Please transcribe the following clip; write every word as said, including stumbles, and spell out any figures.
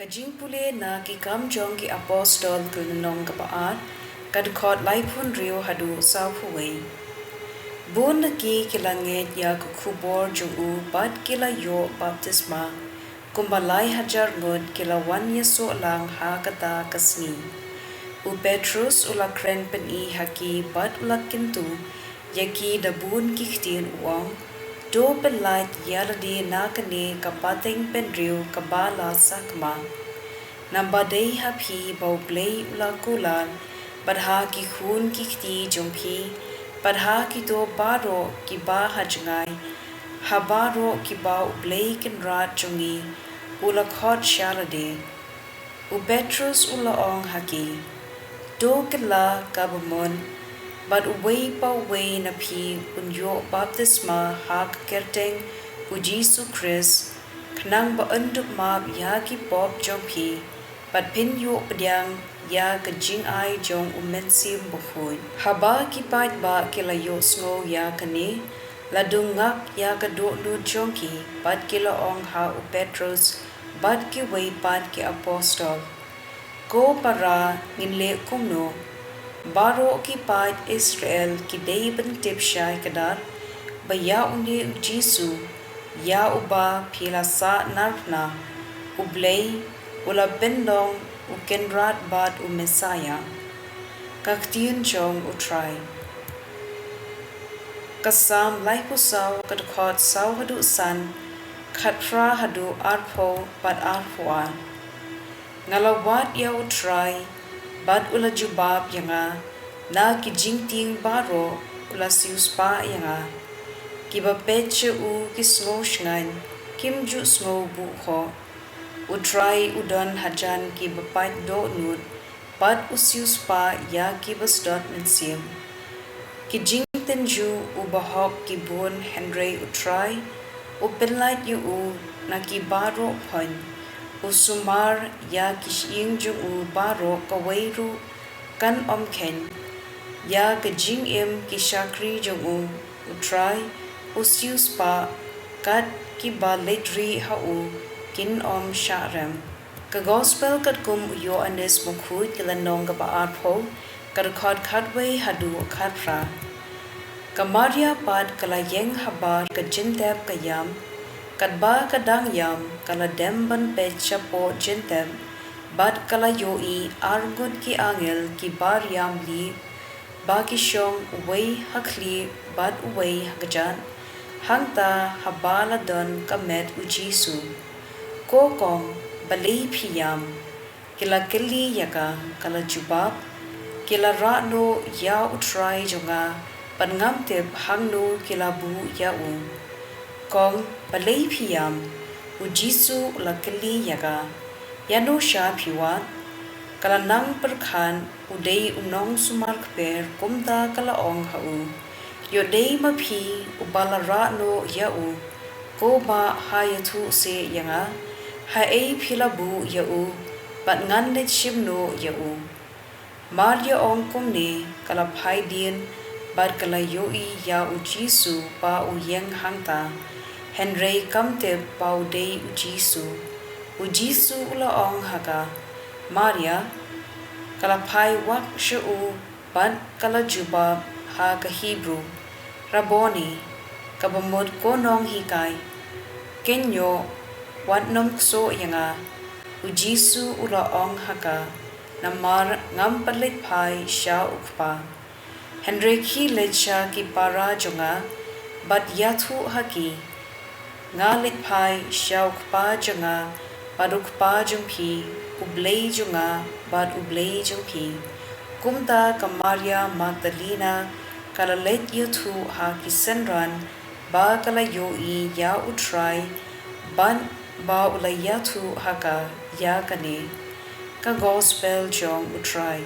Ka jingpule na Ki Kam jong ki Apostol, ka lynnong kaba ar, ka dkhot laiphew hynriew haduh sawphew wei. Bun na ki ki la ngeit ïa ka khubor jong u bad ki la ïoh baptisma. Kumba lai hajar ngut ki la wan ïasoh lang ha kata ka sngi. U Petrus u la kren pyni ha ki bad u la kyntu ïa ki da bun ki ktien, u ong, To pynlait ïa lade na kane ka pateng bynriew kaba la sakma. Naba dei ha phi ba U Blei u la kular, bad ha ki khun ki kti jong phi, bad ha kito baroh kiba ha jngai, ha baroh kiba U Blei Kynrad jong ngi u la khot sha lade. U Petrus u la ong ha ki, To kylla kaba mut, bad uwei pa uwei na phi un ïoh baptisma ha ka kyrteng U Jisu Khrist, khnang ba un dup map ïa ki pop jong phi, bad phin ïoh pdiang ïa ka jingai jong U Mynsiem Bakhuid. Haba ki paidbah ki la ïohsngew ïa kane, la dung ngak ïa ka dohnud jong ki, bad ki la ong ha u Petrus bad kiwei pat ki apostol, Ko para, ngin leh kumno? Baroh ki paid Israel ki dei ban tip shai kdar ba ïa une U Jisu, ïa uba phi la sah narphna, U Blei u la pynlong U Kynrad bad U Messaïah. Ka ktien jong U Trai. Ka Salm laiphew saw, ka dkhot saw haduh san, khatphra haduh arphew bad arphew ar. Nga la wad ïa U Trai, bad u la jubab ïa nga, na ki jingtieng baroh u la siewspah ïa nga. Kiba peit sha u ki sngew shngaiñ, kim ju sngew buh khoh. U Trai u don hajan kiba pait dohnud, bad u siewspah ïa kiba sdot mynsiem. Ki jingtynjuh u bahok ki bun, hynrei U Trai u pynlait ïa u na ki baroh phoiñ. U sumar ïa ki shyieng jong u baroh, kawei ruh kan ym kheiñ. Ïa ka jingim ki shakri jong u, U Trai u siewspah, kat kiba leit rieh ha u kin ym shah rem. Ka Gospel katkum u Ïoannis Bakhuid, ka lynnong kaba arphew, ka dkhot khatwei haduh khatphra. Ka Maria pat ka la ïeng habar ka jingtep ka ïam, katba ka dang ïam ka la dem ban peit shapoh jingtep, bad ka la ïohi arngut ki angel ki bar ïam lih, ba ki shong uwei ha khlieh bad uwei ha kjat, hangta haba la don ka met U Jisu. Ko kong, balei phi ïam? Ki la kylli ïa ka, ka la jubab, Ki la rah noh ïa U Trai jong nga, bad ngam tip hangno ki la buh ïa u. Kong, balei phi ïam? U Jisu u la kylli ïa ka, Ïano sha phi wad? Ka la nang pyrkhat u dei u nongsumar kper, kumta ka la ong ha u, Ïoh dei ma phi uba la rah noh ïa u, ko bah ha ïathuh seh ïa nga, haei phi la buh ïa u, bad ngan leit shim noh ïa u. Mar ïa ong kumne, ka la phai dien, bad ka la ïohi ïa U Jisu ba u ïeng hangta, hynrei kam tip ba u dei U Jisu. U Jisu u la ong ha ka, Maria. Ka la phai wak sha u, bad ka la jubab ha ka Hebru, Rabboni, kaba mut ko nonghikai. Kynjoh, wat nym ksoh ïa nga. U Jisu u la ong ha ka, Namar ngam pat leit phai sha U Kpa. Hynrei khie leit sha ki para jong nga, bad ïathuh ha ki, Nga leit phai sha U Kpa jong nga bad U Kpa jong phi, U Blei jong nga bad U Blei jong phi. Kumta ka Maria Magdalena ka la leit ïathuh ha ki synran ba ka la ïohi ïa U Trai, bad ba u la ïathuh ha ka ïa kane. Ka Gospel jong U Trai.